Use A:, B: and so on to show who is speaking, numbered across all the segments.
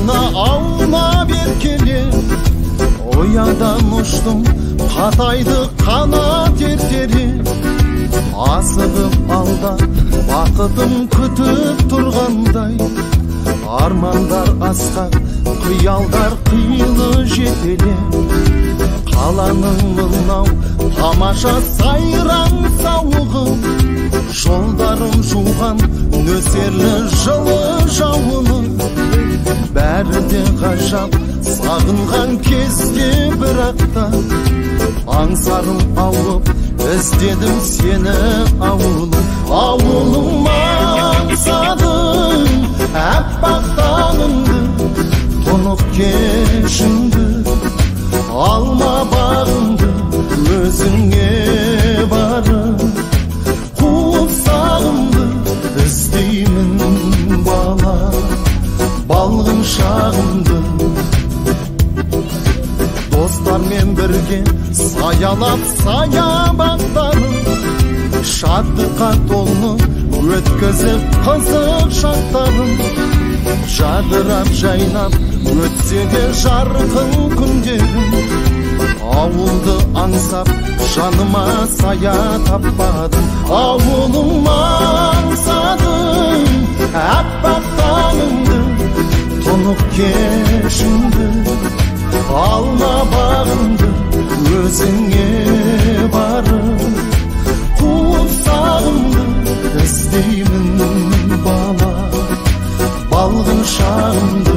A: Ойна аунап еркелеп, оядан ұштым, қатайды қанат ертерек. Асығып алда бақытым күтіп тұрғандай, армандар асқақ, қиялдар қилы жетелеп. Қаланың мынау тамаша сайран сауығы, жолдарым жуған нөсерлі жылы жауыны. Бәрі де ғажап, сағынған кезде бірақ та аңсарым ауып, іздедім сені ауылым. Ауылым аңсадым, әппақ таңымды, тұнық кешіңді, алма бағымды, өзіңе барып қуып сағымды іздеймін бала балғын шағымды. Достармен бірге саялап саябақтарын, шаттыққа толы өткізіп қызық шақтарын. Жадырап жайнап өтсе де жарқын күндерім, ауылды аңсап жаныма сая таппадым. Ауылым аңсадым, әппақ таңымды, тұнық кешіңді, алма бағымды, өзіңе барып қуып сағымды іздеймін бала балғын шағымды.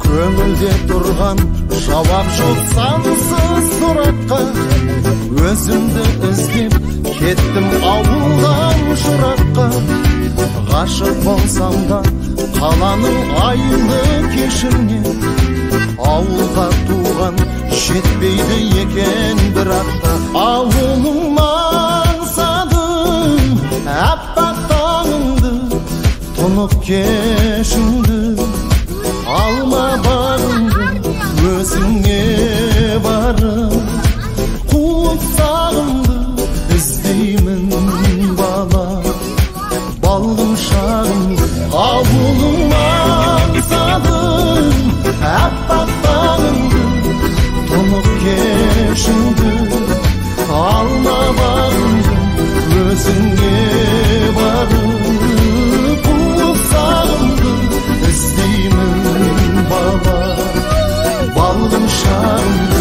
A: Көңілде тұрған жауап жоқ сансыз сұраққа, өзімді іздеп кеттім ауылдан жыраққа. Ғашық болсам да қаланың айлы кешіне, ауылға туған жетпейді екен бірақ та. Ауылым аңсадым, әппақ таңымды, тұнық кешіңді, алма бағымды, өзіңе барып қуып сағымды іздеймін бала балғын шағымды. Ауылым аңсадым, әппақ таңымды, тұнық кешіңді, алма бағымды, өзіңе барып қуып сағымды іздеймін бала балғын шағымды.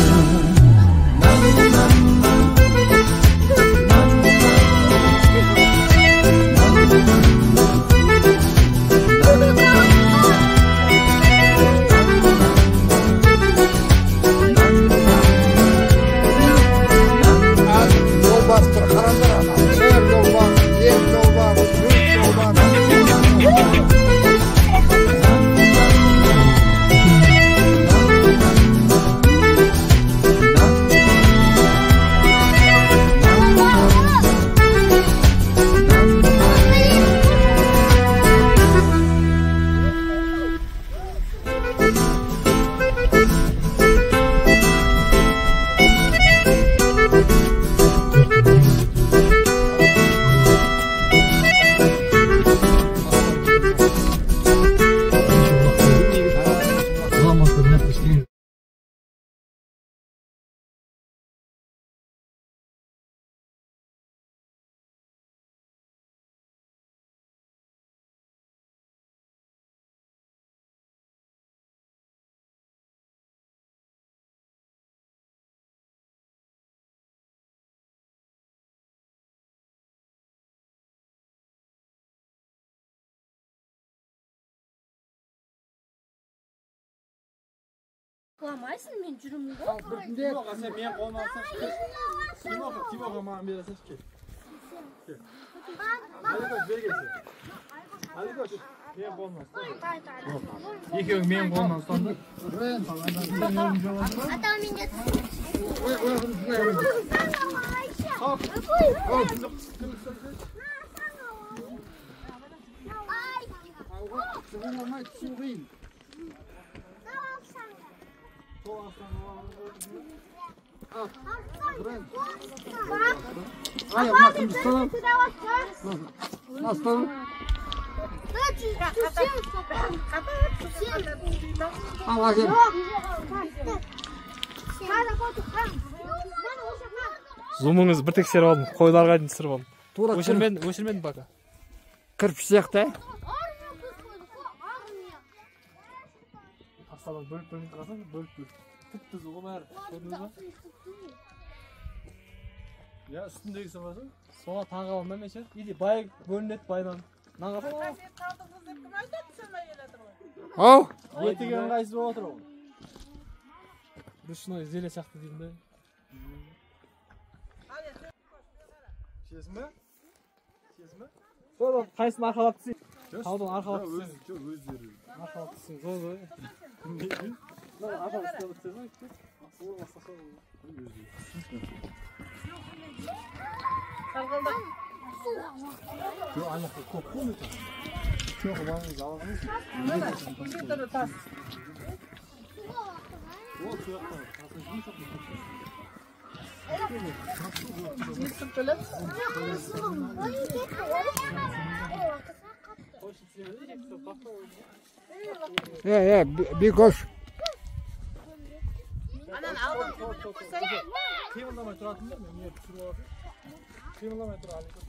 B: Құламайсың, мен жүрмін ғой.
C: Тимоха, сен менің қолымнан алсаңшы, кел. Тимоха, Тимоха маған бере салшы, кел. Кел. Аликош, бері кел сен. Аликош, менің қолымнан ұста. Екеуің менің қолымнан ұстаңдар.
B: Ата, мен де.
C: Ой, ой, ой.
D: Оңай түсу қиын. Ай, мына кімді ұстап? Мына ұстап. Ал, әкел.
C: Зумыңыз бір тексеріп алдым, қойларға дейін түсіріп алдым. Өшірмедім пока.
D: Кірпіш сияқты, ә?
C: Тастардан бөліп-бөліп қалсаң, бөліп-бөліп. Түп-түзу ғой бәрі, көрдіңіз ба?
E: Я үстіндегісі бар ма?
C: Соға таң қаламын да мен ше. Или бай бөлінеді байдан.
D: Ау!
E: Етіген қайсысы болып отыр ол?
C: Ручной изделие сияқты деймін да.
E: Ішесің бе? Ішесің бе?
C: Содан қайсысын арқалап түсейін? Таудан арқалап түсейін.
E: Жоқ, өздері.
C: Арқалап түсейін, зор зор. Мына арқалап түсесің,
E: Жоқ, ана жақта көп қой өте. Жоқ, балаңыз алғаныңыз.
F: Тас.
E: Ол сол жақта.
D: Бекош.
E: Қимылдамай тұратын ба? Мен түсіріп алатын. Қимылдамай тұр, Аликош.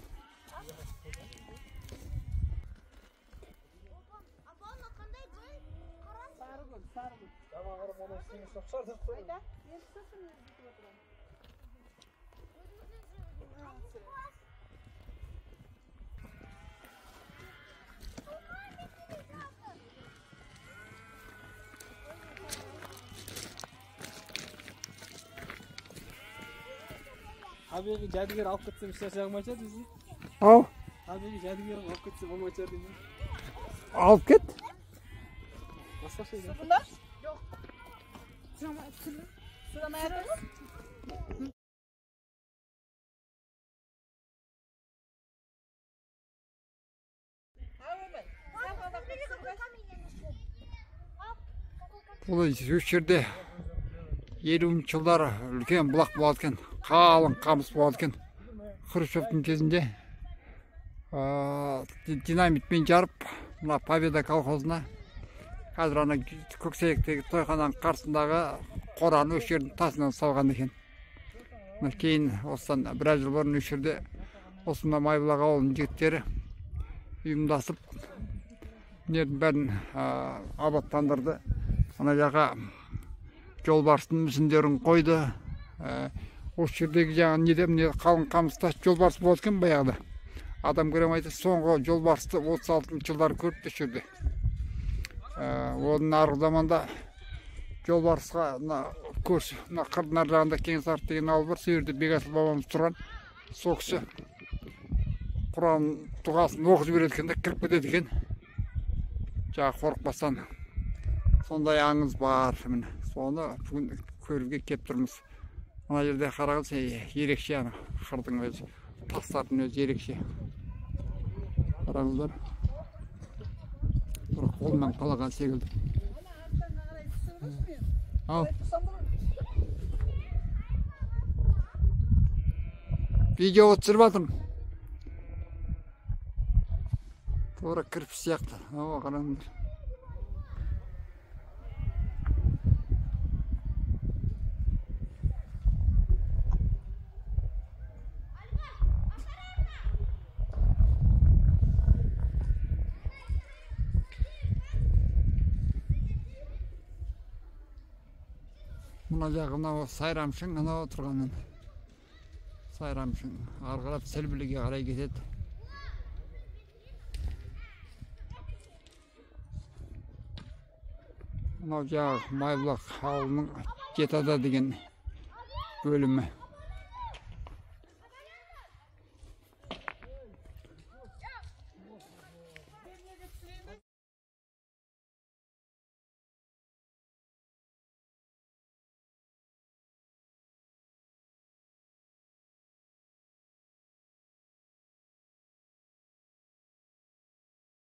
C: Табиғи жәдігер алып кетсем ешнәрсе болмайтын шығар дейсіз?
D: Ау.
C: Табиғи жәдігер алып кетсе болмайтын шығар деймін.
D: Алып кет.
C: Басқаша екен.
F: Жоқ. Сұрамай жатырмыз.
D: Бұл осы жерде 50 жылдары үлкен бұлақ болады екен, қалың қамыс болады екен. Хрущевтің кезінде динамитпен жарып, мына Победа колхозына, қазір ана Көксеректегі тойхананың қарсындағы қораны осы жердің тасынан салған екен. Мына кейін осыдан біраз жыл бұрын осы жерде осы мына Майбұлақ ауылының жігіттері ұйымдасып, нердің бәрін абаттандырды. Ана жаққа жолбарыстың мүсіндерін қойды. Осы жердегі жаңа неде міне қалың қамыста жолбарыс болады екен баяғыда. Адам көре алмайды, соңғы жолбарысты 36 жылдары көріпті осы жерде. Оның арғы заманда жолбарысқа мына көрші, мына қырдың ар жағында Кеңесарық деген ауыл бар, сол жерде Бекасыл бабамыз тұрған. Сол кісі Құран дұғасын оқып жібереді екен де, кіріп кетеді екен. Жаңа қорықпастан. Сондай аңыз бар, міне. Соны бүгін көруге кеп тұрмыз. Мына жерде қараңыз, ерекше ана қырдың өзі, тастардың өзі ерекше. Қараңыздар. Бір қолмен қалаған секілді. Ал. Видео түсіріп жатырмын. Тура кірпіш сияқты. Ау, қараңыздар. Мына жағы мынау Сайрамшың, анау тұрғанын. Сайрамшың ары қарап Сәлбіліге қарай кетеді. Мынау жағы Майбұлақ ауылының Жетіада деген бөлімі.